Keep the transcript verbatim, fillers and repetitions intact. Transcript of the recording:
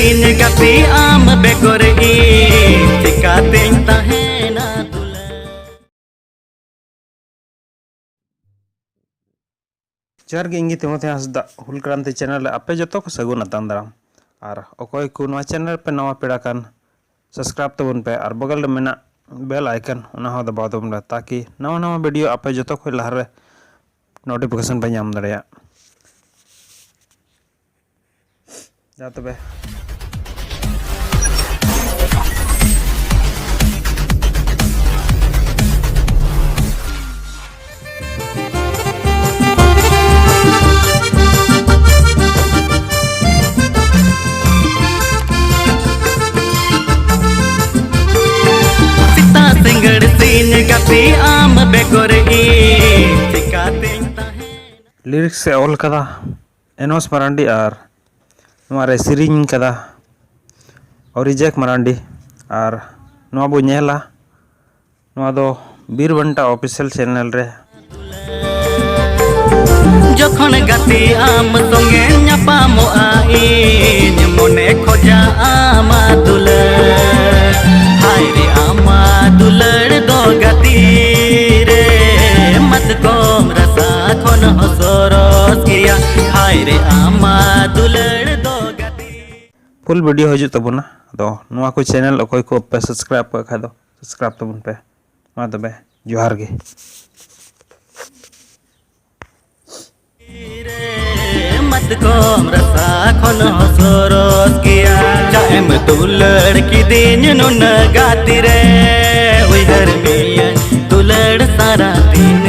ᱤᱧ ᱜᱟᱛᱮ ᱟᱢ ᱵᱮᱜᱚᱨ ᱤᱧ ᱪᱤᱠᱟᱛᱮᱧ ᱛᱟᱦᱮᱱᱟ ᱫᱩᱞᱟᱹᱲ᱾ ᱡᱚᱦᱟᱨ ᱜᱮ, ᱤᱧ ᱜᱮ ᱛᱤᱢᱚᱛᱷᱤ ᱦᱟᱸᱥᱫᱟ, ᱦᱩᱞ ᱠᱨᱟᱱᱛᱤ ᱪᱮᱱᱮᱞ ᱨᱮ ᱟᱯᱮ ᱡᱚᱛᱚ ᱠᱚ ᱥᱟᱹᱜᱩᱱ ᱟᱛᱟᱝ ᱫᱟᱨᱟᱢ᱾ ᱟᱨ ᱚᱠᱚᱭ ᱠᱚ ᱱᱚᱣᱟ ᱪᱮᱱᱮᱞ ᱯᱮ ᱱᱟᱣᱟ ᱯᱮᱲᱟ ᱠᱟᱱ, ᱥᱟᱵᱥᱠᱨᱟᱭᱤᱵ ᱛᱟᱵᱚᱱ ᱯᱮ ᱟᱨ ᱵᱚᱜᱚᱞ ᱨᱮ ᱢᱮᱱᱟᱜ ᱵᱮᱞ ᱟᱭᱠᱚᱱ ᱚᱱᱟ ᱦᱚᱸ ᱫᱟᱵᱟᱣ ᱛᱟᱵᱚᱱ ᱯᱮ, ᱛᱟᱠᱤ ᱱᱟᱣᱟ ᱱᱟᱣᱟ ᱵᱷᱤᱰᱤᱭᱳ ᱟᱯᱮ ᱡᱚᱛᱚ ᱠᱷᱚᱱ ᱞᱟᱦᱟᱨᱮ ᱱᱳᱴᱤᱯᱷᱤᱠᱮᱥᱚᱱ ᱯᱮ ᱧᱟᱢ ᱫᱟᱲᱮᱭᱟᱜ᱾ ᱡᱟ ᱛᱚᱵᱮ᱾ ᱥᱮᱛᱟᱜ ᱥᱤᱸᱜᱟᱹᱲ ᱥᱤᱧ ᱜᱟᱛᱮ ᱟᱢ ᱵᱮᱜᱚᱨ ᱤᱧ ᱪᱤᱠᱟᱛᱮᱧ ᱛᱟᱦᱮᱸ᱾ ᱞᱤᱨᱤᱠᱥ ᱮ ᱚᱞ ᱠᱟᱫᱟ ᱮᱱᱚᱥ ᱢᱟᱨᱟᱱᱰᱤ ᱟᱨ ᱱᱚᱣᱟ ᱨᱮ ᱥᱮᱨᱮᱧ ᱠᱟᱫᱟ ᱚᱨᱤᱡᱟᱠ ᱢᱟᱨᱟᱱᱰᱤ᱾ ᱟᱨ ᱱᱚᱣᱟ ᱵᱚ ᱧᱮᱞᱟ, ᱱᱚᱣᱟ ᱫᱚ ᱵᱤᱨ ᱵᱟᱱᱴᱟ ᱚᱯᱷᱤᱥᱤᱭᱟᱞ ᱪᱮᱱᱮᱞ ᱨᱮ᱾ ᱡᱚᱠᱷᱚᱱ ᱜᱟᱛᱮ ᱟᱢ ᱥᱚᱸᱜᱮ ᱧᱟᱯᱟᱢᱚᱜᱼᱟ ᱤᱧ ᱢᱚᱱᱮ ᱠᱷᱚᱡᱟ ᱟᱢᱟ ᱫᱩᱞᱟᱹᱲ᱾ ᱦᱟᱭ ᱨᱮ ᱟᱢᱟ ᱫᱩᱞᱟᱹᱲ ᱫᱚ ᱜᱟᱛᱮ ᱨᱮ ᱢᱟᱛᱠᱚᱢ ᱨᱟᱥᱟ ᱠᱷᱚᱱ ᱦᱚᱸ ᱥᱚᱨᱚᱥ ᱜᱮᱭᱟ᱾ ᱦᱟᱭ ᱨᱮ ᱟᱢᱟ ᱫᱩᱞᱟᱹᱲ ᱫᱚ ᱜᱟᱛᱮ᱾ ᱯᱷᱩᱞ ᱵᱷᱤᱰᱤᱭᱳ ᱦᱤᱡᱩᱜ ᱛᱟᱵᱚᱱᱟ᱾ ᱟᱫᱚ ᱱᱚᱣᱟ ᱠᱚ ᱪᱮᱱᱮᱞ ᱚᱠᱚᱭ ᱠᱚ ᱯᱮ ᱥᱟᱵᱥᱠᱨᱟᱭᱤᱵ ᱠᱟᱜ ᱠᱷᱟᱡ ᱫᱚ ᱥᱟᱵᱥᱠᱨᱟᱭᱤᱵ ᱛᱟᱵᱚᱱ ᱯᱮ᱾ ᱢᱟ ᱛᱚᱵᱮ, ᱡᱚᱦᱟᱨ ᱜᱮ᱾ ᱢᱟᱛᱠᱚᱢ ᱨᱟᱥᱟ ᱠᱷᱚᱱ ᱦᱚᱸ ᱥᱚᱨᱚᱥ ᱜᱮᱭᱟ᱾ ᱪᱟ ᱮᱢ ᱫᱩᱞᱟᱹᱲ ᱠᱤᱫᱤᱧ ᱱᱩᱱᱟᱹᱜ ᱜᱟᱛᱮ ᱨᱮ, ᱩᱭᱦᱟᱹᱨ ᱢᱮᱭᱟᱹᱧ ᱫᱩᱞᱟᱹᱲ ᱥᱟᱨᱟ ᱫᱤᱱ